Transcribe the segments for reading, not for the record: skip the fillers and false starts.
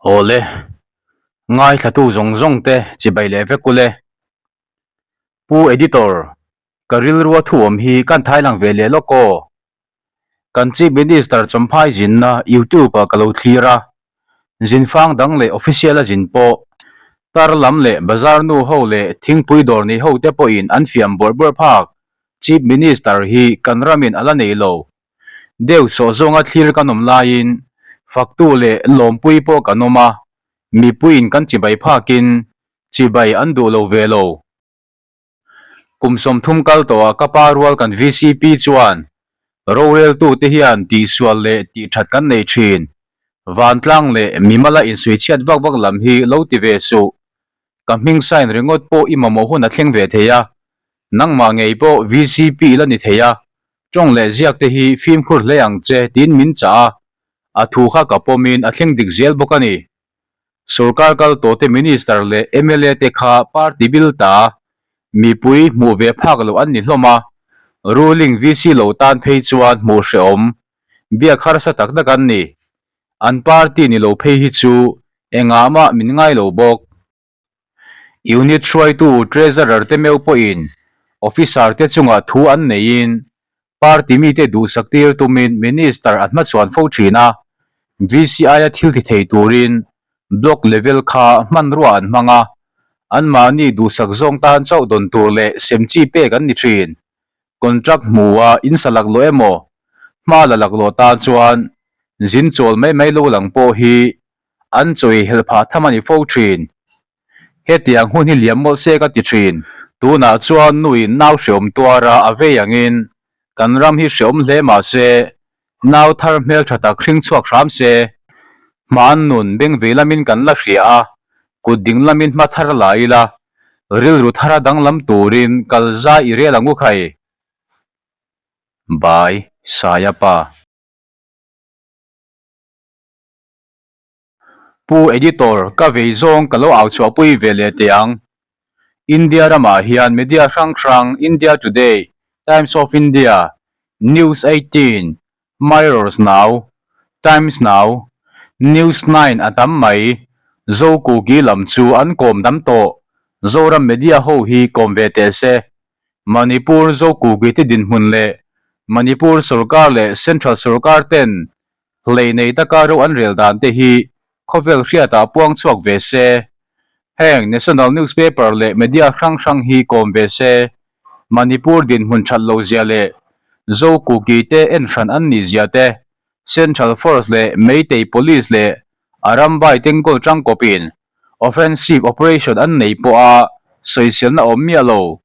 Awle, ngaithlatu zawng zawng te chibai leh vek ule. Pu Editor, ka rilrua thu awm hi kan thailang ve leh lawk aw. Kan Chief Minister Champhai zinna YouTube ah ka lo thlir a, zinfang dang leh official a zin pawh tar lam leh bazar nu ho leh thingpui dawr nei ho te pawhin an fiam bawrh bawrh phak Chief Minister hi kan ramin a la nei lo. Deuh sawh zawnga thlir kan awm laiin faktu leh lawmpui pawh kan awm a, mipuiin kan chibai phakin chibai an duh lo ve lo. Kum 30 kal tawhah ka pa rual kan vcp chuan roreltute hian tihsual leh tihthat kan nei thin. Vantlang leh mimala insuichhiat vak vak lam hi lo ti ve suh. Ka hming sign ringawt pawh i mamawh hun a thleng ve thei a, nangmah ngei pawh vcp la ni thei a, tawng leh ziak te hi fimkhur hle ang che tiin min chah a, a thu kha ka pawmin a thleng dik zel bawk a ni. Sorkar kal tawhte Minister leh mla te kha party bil ta mipui hmuh ve phak loh an ni hlawm a, ruling VC lo tan phei chuan hmuh hrehawm biak harsa tak tak an ni. An party ni lo phei hi chu engah mah min ngai lo bawk. Unit hruaitu Treasurer te meuh pawhin Officer te chungah thu an neiin party mite duhsak tir tumin Minister a hmachhuan fo thin a, VCI-a thil ti thei turin Block level kha hmanrua an hmang a, anmahni duhsak zawng tan chauh dawn tur leh sem chi pek an ni thin. Contract hmua insa laklawh emaw hma la laklawh tan chuan zin chawl mai mai lo lang pawh hi An chawi helh phah tham a ni fo thin. Hetiang hun hi liam mawlh se ka ti thin. Tunah chuan nuin nau hreawm tuara a vei angin kan ram hi hreawm hle mah se, nau thar hmeltha tak hring chhuak hram se. Hmaan nun beng vei lamin kan la hria a, kut ding lamin hma thar la ila, rilru thara danglam turin kal zai i rel ang u khai. Bai, Saia pa. Pu Editor, ka vei zawng ka lo au chhuahpui ve leh teh ang. India ramah hian media hrang hrang India Today, Times of India, News 18, Mirrors Now, Times Now, News 9 a tam mai. Zokuki lam chu an kawm dam tawh. Zoram media ho hi kawm ve teh se. Manipur Zokuki te dinhmun leh Manipur sorkar leh Central sorkar ten Hlei nei taka ro an rel dan te hi khawvel hriatah puang chhuak ve se. Heng national newspaper leh media hrang hrang hi kawm ve se. Manipur dinhmun that lo zia leh Zo Kuki te en hran an nih zia te, Central Force leh Meitei Police leh Arambai tengkawl tangkawpin offensive operation an nei pawha sawiselna awm miah lo.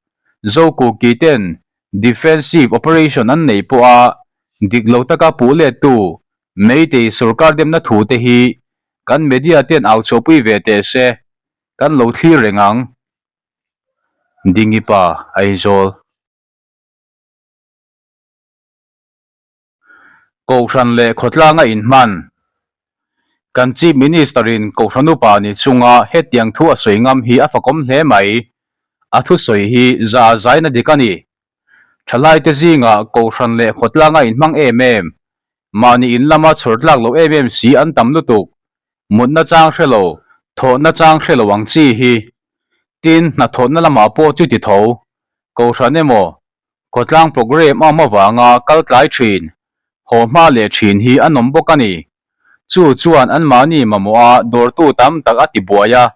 Zo Kuki ten Defensive operation an neih pawha dik lo taka puh lettu Meitei sorkar demna thu te hi kan media ten au chhuahpui ve teh se, kan lo thlir reng ang. Dingipa, Aizawl. Kohhran leh khawtlanga inhman. Kan Chief Minister-in Kohhran upa ni chunga hetiang thu a sawi ngam hi a fakawm hle mai. A thusawi hi za a zaina dik a ni. Thalaite zingah Kohhran leh khawtlanga inhmang em em, mahni in lama chhawr tlak loh em em si an tam lutuk. Mutna chang hre lo, thawhna chang hre lo ang chi hi. Tin, hnathawhna lamah pawh chuti tho. Kohhran emaw, Khawtlang programme a awm avanga kal tlai thin, haw hma leh thin hi a nawm bawk a ni. Chu chuan anmahni mamawha dawrtu tam tak a ti buai a,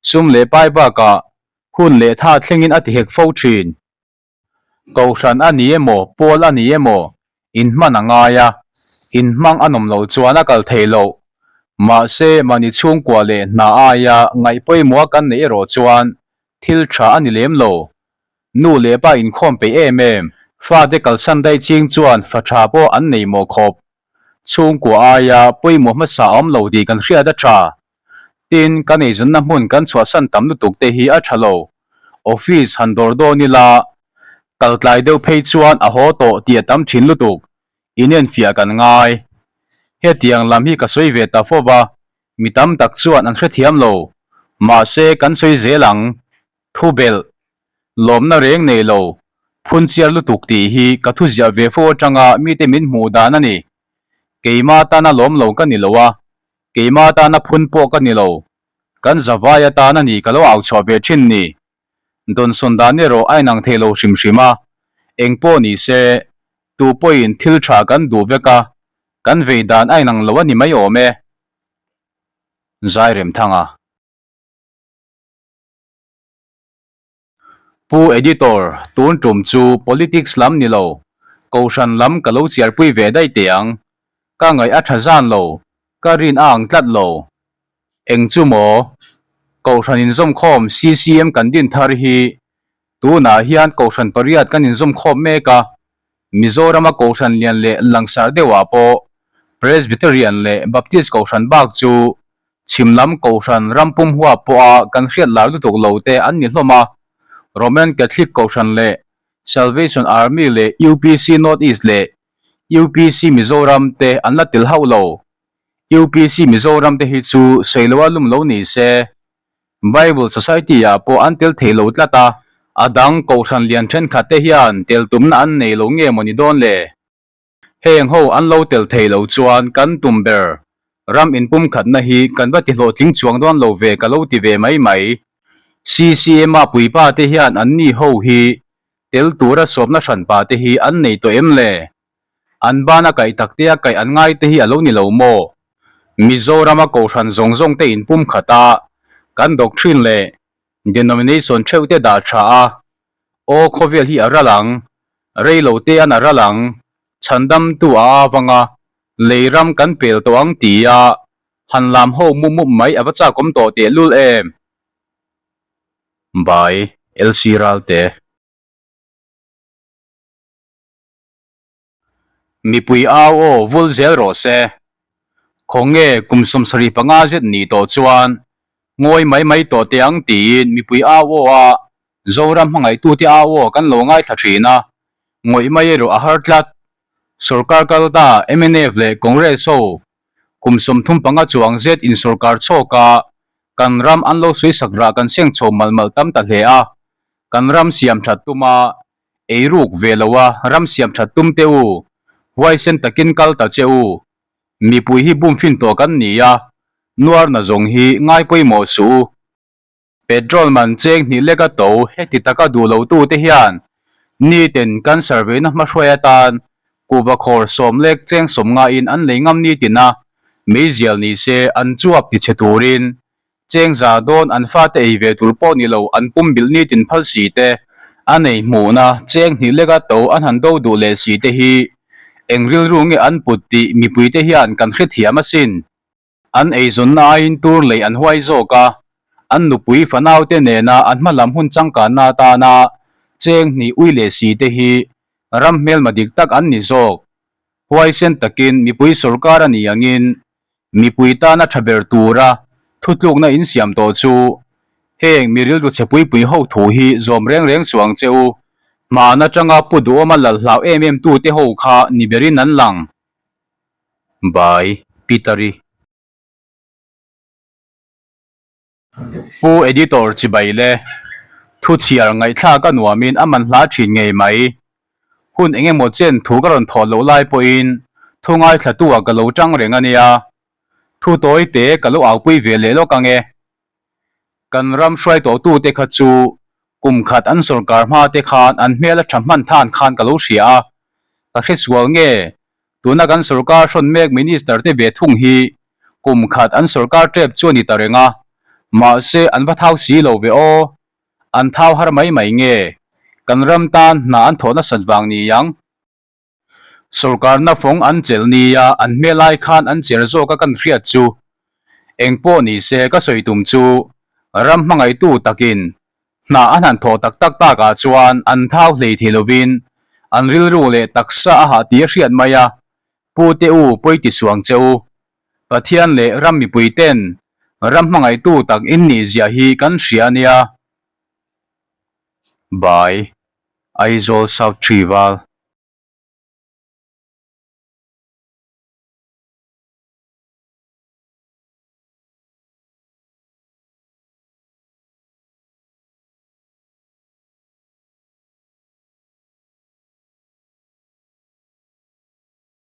sum leh pai bakah hun leh tha thlengin a ti hek fo thin. Kohhran a ni emaw, pawl a ni emaw, inhman a ngai a, inhmang a nawm loh chuan a kal theih loh. Mahse, mahni chhungkua leh hna aia ngaih pawimawha kan neih erawh chuan thil tha a ni lem lo. Nu leh pa inkhawm peih em em, fate kalsan daih ching chuan fa tha pawh an nei mawh khawp. Chhungkua aia pawimawh hmasa a awm lo tih kan hriat a tha. Tin, kan eizawnna hmun kan chhuahsan tam lutuk te hi a tha lo. Office han dawr dawn ila, kal tlai deuh phei chuan a haw tawh tih a tam thin lutuk. Inenfiah kan ngai. Hetiang lam hi ka sawi ve ta fo va, mi tam tak chuan an hrethiam lo. Mahse, kan sawi zel ang. Thu belh, lawmna reng nei lo, phunchiar lutuk tih hi ka thu ziah ve fo atanga mite min hmuh dan a ni. Keima tana lawm lo ka ni lo a. Keima tana phun pawh ka ni lo. Kan zavai atan a ni ka lo au chhuah ve thin ni. Dawnsawn dan erawh a inang thei lo hrim hrim a, eng pawh ni se, tu pawhin thil tha kan duh vek a, kan vei dan a inang lo a ni mai awm e. Zairemthanga. Pu Editor, tun tum chu politics lam ni lo, Kohhran lam ka lo chiarpui ve daih teh ang. Ka ngaih a tha zan lo, ka rin a ang tlat lo. Eng chu maw? Kohhran inzawmkhawm CCM kan din thar hi tunah hian Kohhran pariat kan inzawmkhawm mek a, Mizorama Kohhran lian leh langsar deuhah pawh Presbyterian leh Baptist Kohhran bak chu Chhim lam Kohhran ram pum huap pawha kan hriat lar lutuk lo te an ni hlawm a, Roman Catholic Kohhran leh Salvation Army leh UPC North East leh UPC Mizoram te an la tel hauh lo. UPC Mizoram te hi chu sawiloa lum lo ni se, Bible Society ah pawh an tel thei lo tlat a, a dang Kohhran lian thenkhat te hian tel tumna an nei lo nge maw ni dawn le? Heng ho an lo tel thei lo chuan kan tum ber ram inpumkhatna hi kan va ti hlawhtling chuang dawn lo ve ka lo ti ve mai mai. CCM a puipa te hian an ni ho hi tel tura sawmna hranpa te hi an nei tawh em le? An bana kaih tak te a kaih an ngai te hi a lo ni lo maw? Mizorama kohhran zawng zawng te inpumkhat a kan doctrine leh denomination theuh te dah tha a Aw khawvel hi a ral ang, rei lo te an a ral ang, chhandamtu a avang a, lei ram kan pel tawh ang ti a, han lam ho mup mup mai a va chakawm tawh tehlul em? By, LC Ralte. Mipui au aw vul zel rawh se. Khawnge kum 75 zet nih tawh chuan ngawi mai mai tawh teh ang tiin mipui au aw a Zoram hmangaihtute au aw kan lo ngaithla thin a, ngawih mai erawh a har tlat. Sorkar kal ta mnf leh Congress ho kum 35 chuang zet in sorkar chhawk a, kan ram an lo sawisak rah kan seng chho malh malh tam ta hle a, kan ram siam that tum a Ei ruk ve lo a, ram siam that tum teh u, huaisen takin kal ta che u. Mipui hi bum fin tawh kan ni a, nuarna zawng hi ngai pawimawh suh u. Petrol man cheng hnih lek a to heti taka duh lo tu te hian niten cancer veina hmahruai atan kuhva khawr sawm lek cheng sawm ngaiin an lei ngam nitin a, meizial ni se an chuap ti chhe turin Cheng za dawn an fate ei ve tur pawh ni lo an pum bilh nitin phal si te, a nei hmuhna cheng hnih leka to an han do duh leh si te hi eng rilru nge an put tih mipui te hian kan hrethiam asin. An eizawnna aiin tur lei an huai zawk a, an nupui fanau te nena an hma lam hun changkanna atana cheng hnih ui leh si te hi ram hmelma dik tak an ni zawk. Huaisen takin mipui sawrkar a ni angin Mipui tana tha ber tura thutlukna insiam tawh chu heng mi rilru chhe puipui ho thu hi zawm reng reng suh ang che u. Hman atanga Pu Duhawma lal hlau em em tute ho kha ni berin an lang. By, Peter-i. Pu Editor chibai le. Thu chhiar ngaihthlak a nuamin a man hla thin ngei mai. Hun eng emaw chen thu ka rawn thawh loh lai pawhin thu ngaithlatu ah ka lo tang reng a nia. Thu tawi te ka lo aupui ve leh lawk ang e. Kan ram hruai tawhtute kha chu kum khat an sawrkar hma te khan an hmel a tha hman than khan ka lo hria a. Ka hresual nge Tuna kan sorkar hrawn mek Minister te ve thung hi kum khat an sorkar tep chu a ni ta reng a, mahse an va thau si lo ve aw. An thau har mai mai nge? Kan ram tan hna an thawh nasat vang ni ang. Sorkarna fawng an chelh nia an hmel ai khan an cher zawk a kan hriat chu. Eng pawh ni se ka sawi tum chu ram hmangaihtu takin Hna an han thawh tak tak takah chuan an thau hlei thei lovin an rilru leh taksa a hah tih a hriat mai a, Pu te u pawi ti suang che u. Pathian leh ram mipui ten ram hmangaihtu tak in nih zia hi kan hria a nia. By, Aizawl South Tree Val.